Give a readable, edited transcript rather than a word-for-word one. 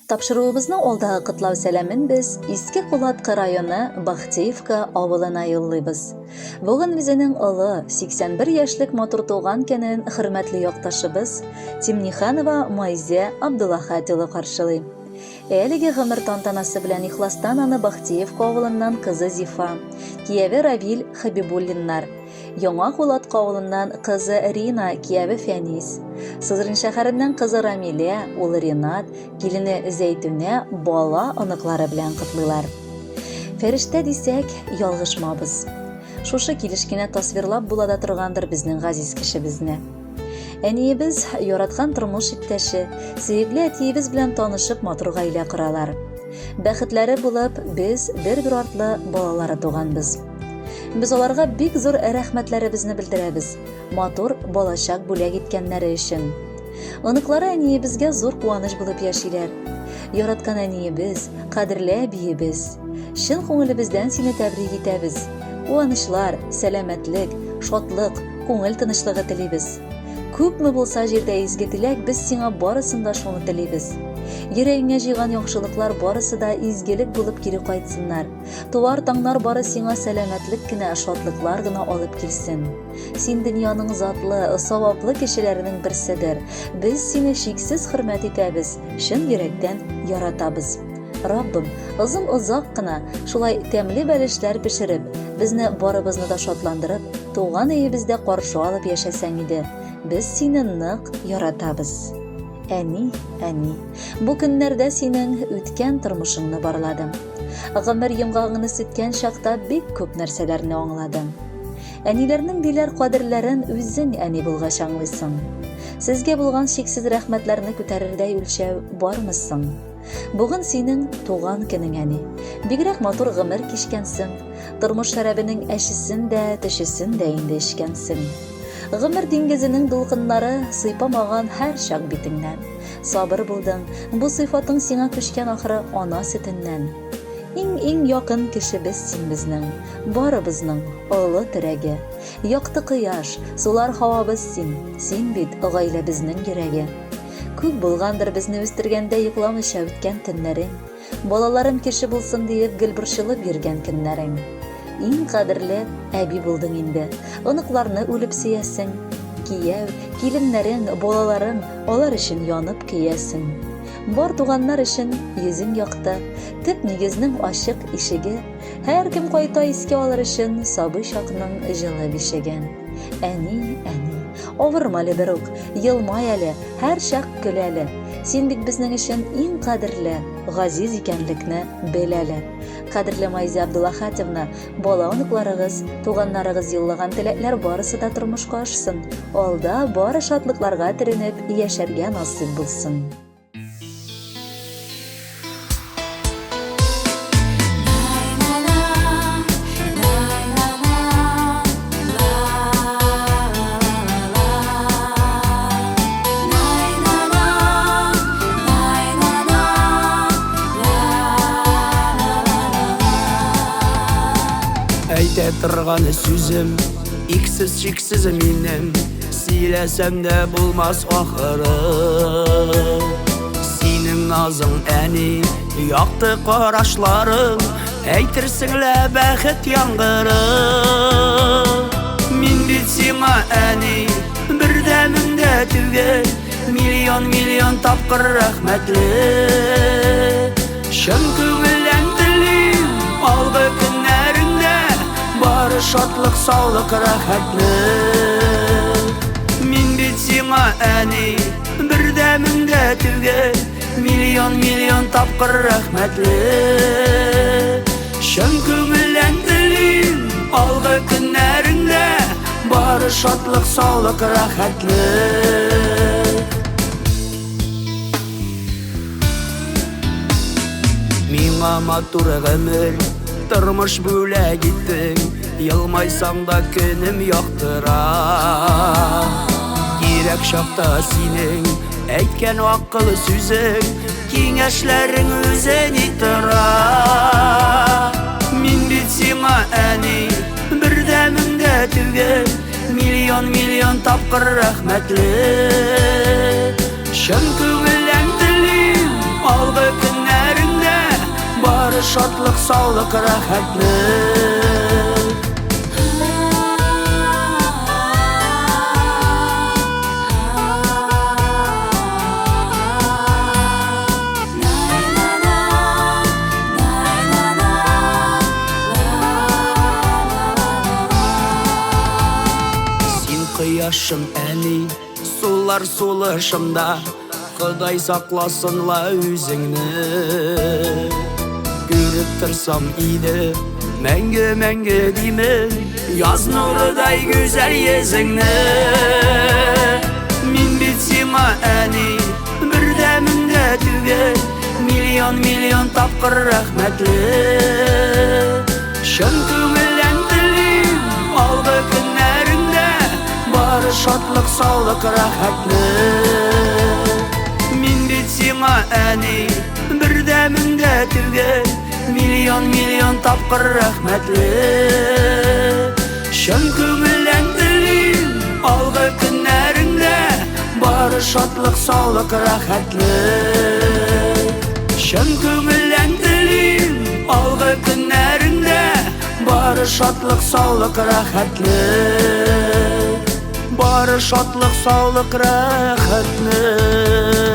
Тапшыруыбызның алдагы котлау сәламен без Иске Кулаткы районы Бахтеевка авылына юллыйбыз. Бүген үзенең олы, 81 яшьлек матур туган көнен хөрмәтле якташыбыз Тимниханова Майзә Абдуллахат улы каршылый. Әлеге гомер тантанасы белән ихластан аны Бахтеевка авылыннан кызы Зифа, кияве Равил Хабибуллиннар, Яңа Кулатка авылыннан кызы Рина, кияве Фәнис, Сызрань шәһәреннән кызы Рамилә, улы Ринат, килене Зәйтүнә бала оныклары белән котлыйлар. Фәрештә дисәк, ялгышмабыз. Шушы килеш кенә тасвирлап була да торгандыр безнең газиз кешебезне. Әниебез яраткан тормыш иптәше, сөекле әтиебез белән танышып матур гаилә коралар. Бәхетләре булып, без бер-бер артлы балалары туганбыз. Без аларга бик зур рәхмәтләребезне белдерәбез, матур балачак бүләк иткәннәре өчен. Оныклары әниебезгә зур куаныч булып яшиләр. Яраткан әниебез, кадерле әбиебез, чын күңелебездән сине тәбрик итәбез. Куанычлар, сәламәтлек, шатлык, күңел тынычлыгы телибез. Күпме булса җирдә изге теләк, без сиңа барысын да шуны телибез. Йөрәгеңә җыйган яхшылыклар барысы да изгелек булып кире кайтсыннар. Туар таңнар бары сиңа сәламәтлек кенә, шатлыклар гына алып килсен. Син дөньяның затлы, саваплы кешеләренең берседер. Без сине чиксез хөрмәт итәбез, чын йөрәктән яратабыз. Раббым, озын-озак кына шулай тәмле бәлешләр пешереп, безне барыбызны да шатландырып, туган өебездә каршы алып яшәсәң иде. Без сине нык яратабыз. Әни, әни, бу көннәрдә синең үткән тормышыңны барладым. Гомер йомгагыңны сүткән чакта бик күп нәрсәләрне аңладым. Әниләрнең диләр кадерләрен үзең әни булгач аңлыйсың. Сезгә булган чиксез рәхмәтләрне күтәрердәй үлчәү бармы соң? Бүген синең туган көнең, әни. Бигрәк матур гомер кичкәнсең. Тормыш шәрабенең әчесен дә, төчесен дә инде эчкәнсең. Гомер диңгезенең дулкыннары сыйпамаган һәр чак битеңнән. Сабыр булдың, бу сыйфатың сиңа күчкән ахры ана сөтеннән. Иң-иң якын кешебез син безнең, барыбызның олы терәге. Якты кояш, сулар һавабыз син, син бит гаиләбезнең йөрәге. Күп булгандыр безне үстергәндә йокламыйча үткән төннәрең. Балаларым кеше булсын диеп гел борчылып йөргән көннәрең. Иң кадерле әби булдың инде. Оныкларны үлеп сөясең. Кияү, киленнәрең, балаларың, алар өчен янып көясең. Бар туганнар өчен йөзең якты, төп нигезнең ачык ишеге. Һәркем кайта искә алыр өчен сабый чакның җылы бишеген. Әни, әни, авырма әле берүк, елмай әле, һәрчак көл әле. Син бит безнең өчен иң кадерле, газиз икәнлекне бел әле. Кадерле Майзә Абдуллахатевна, бала оныкларыгыз, туганнарыгыз юллаган теләкләр барысы да тормышка ашсын. Алда бары шатлыкларга төренеп яшәргә насыйп булсын. Әйтә торган сүзем иксез-чиксез минем, сөйләсәм дә булмас ахыры. Синең назың, әни, якты карашларың, әйтерсең лә бәхет яңгыры. Мин бит сиңа, әни, бердәмем дә түгел, миллион-миллион тапкыр рәхмәтле. Чын күңелдән телим, алгы көннәреңдә бары шатлык, саулык, рәхәтлек. Мин бит сиңа, әни, бердәмем дә түгел, миллион-миллион тапкыр рәхмәтле. Чын күңелдән телим, алгы көннәреңдә бары шатлык, саулык, рәхәтлек. Миңа матур гомер, тормыш бүләк иттең, елмайсаң да көнем яктыра. Кирәк чакта синең әйткән акыл сүзең, киңәшләрең үзе ни тора. Мин бит сиңа, әни, бердәмем дә түгел, миллион-миллион тапкыр рәхмәтле. Чын күңелдән телим, Алгы көннәреңдә бары шатлык, саулык, рәхәтлек. Син кояшым, әни, сулар сулышымда, Ходай сакласын ла үзеңне. Күреп торсам иде, мәңге, мәңге димен, Яз нурыдай гүзәл йөзеңне. Мин бит сиңа, әни, бер дә мең дә түгел, Миллион, миллион тапкыр рәхмәтле. Чын күңелдән телим, алгы көннәреңдә бары шатлык, саулык, рәхәтлек. Мин бит сиңа, әни, бер дә мең дә түгел, Миллион, миллион тапкыр рәхмәтле. Чын күңелдән телим, алгы көннәреңдә бары шатлык, саулык, рәхәтлек. Чын күңелдән телим, алгы көннәреңдә бары шатлык, саулык, рәхәтлек. Бары шатлык, саулык, рәхәтлек.